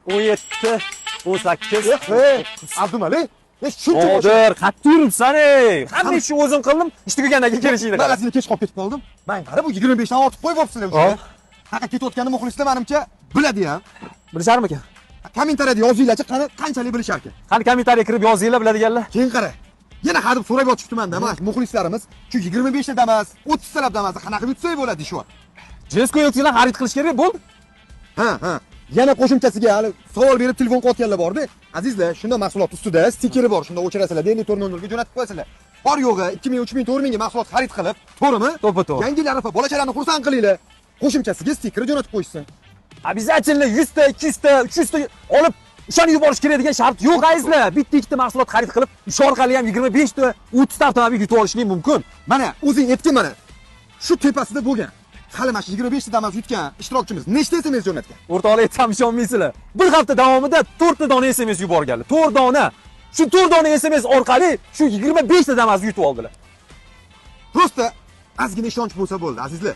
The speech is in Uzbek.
17, 18. Ey, Abdumalik, shuncha Qodir, qattiq yuribsan ey. Hamma ishni o'zim qildim, ish tugagandan keyin kelishingni Man qara. ozgina kech qolib ketib qoldim. Man qara, bu 25 dan ortiq qo'yib olibsizlar Hop. o'sha. Haqa ketayotganini muxlislar, manimcha, biladi ham. Bilisharmikan? Kommentariyada yozinglarchi, qani qanchalik bilisharkan. Qani, kommentariya kirib yozinglar biladiganlar. Keyin qara. Yana hadeb so'rab yotishibdi-manda, mana muxlislarimiz shu 25 ta Damas, 30 talab Damasni qanaqa qilib yutsak bo'ladi deyishyapti. Jesko yo'qsilar xarid qilish kerak, bo'ldi. Ha. Yana qo'shimchasiga hali savol berib telefon qilayotganlar borda. Azizlar, shunda mahsulot ustida stikeri bor, shunda o'chirasizlar, 5400 ga jo'natib qo'yasizlar. Bor yo'g'i 2000, 3000, 4000 ga mahsulot xarid qilib, to'g'rimi? To'ppa-to'g'ri. Yangi yil arafa, bolachalarni xursand qilinglar. Qo'shimchasiga stiker jo'natib qo'yishsin. Обязательно 100 ta, 200 ta, 300 ta olib o'shani yuborish kerak degan shart yo'q, azizlar. Bitta ikkita mahsulot xarid qilib, o'sha orqali ham 25 ta, 30 ta avtomobil yutib olishing mumkin. Mana o'zing aytgin, mana. Shu tepasida bo'lgan. Hali mana shu 25 ta Damas yutgan ishtirokchimiz nechta SMS jo'natgan? O'rtoqlar, aytsam ishonmaysizlar. Bir hafta davomida 4 ta dona SMS yuborganlar. 4 dona. Shu 4 dona SMS orqali shu 25 ta Damasni yutib oldilar. Просто ozgina ishonch bo'lsa bo'ldi, azizlar.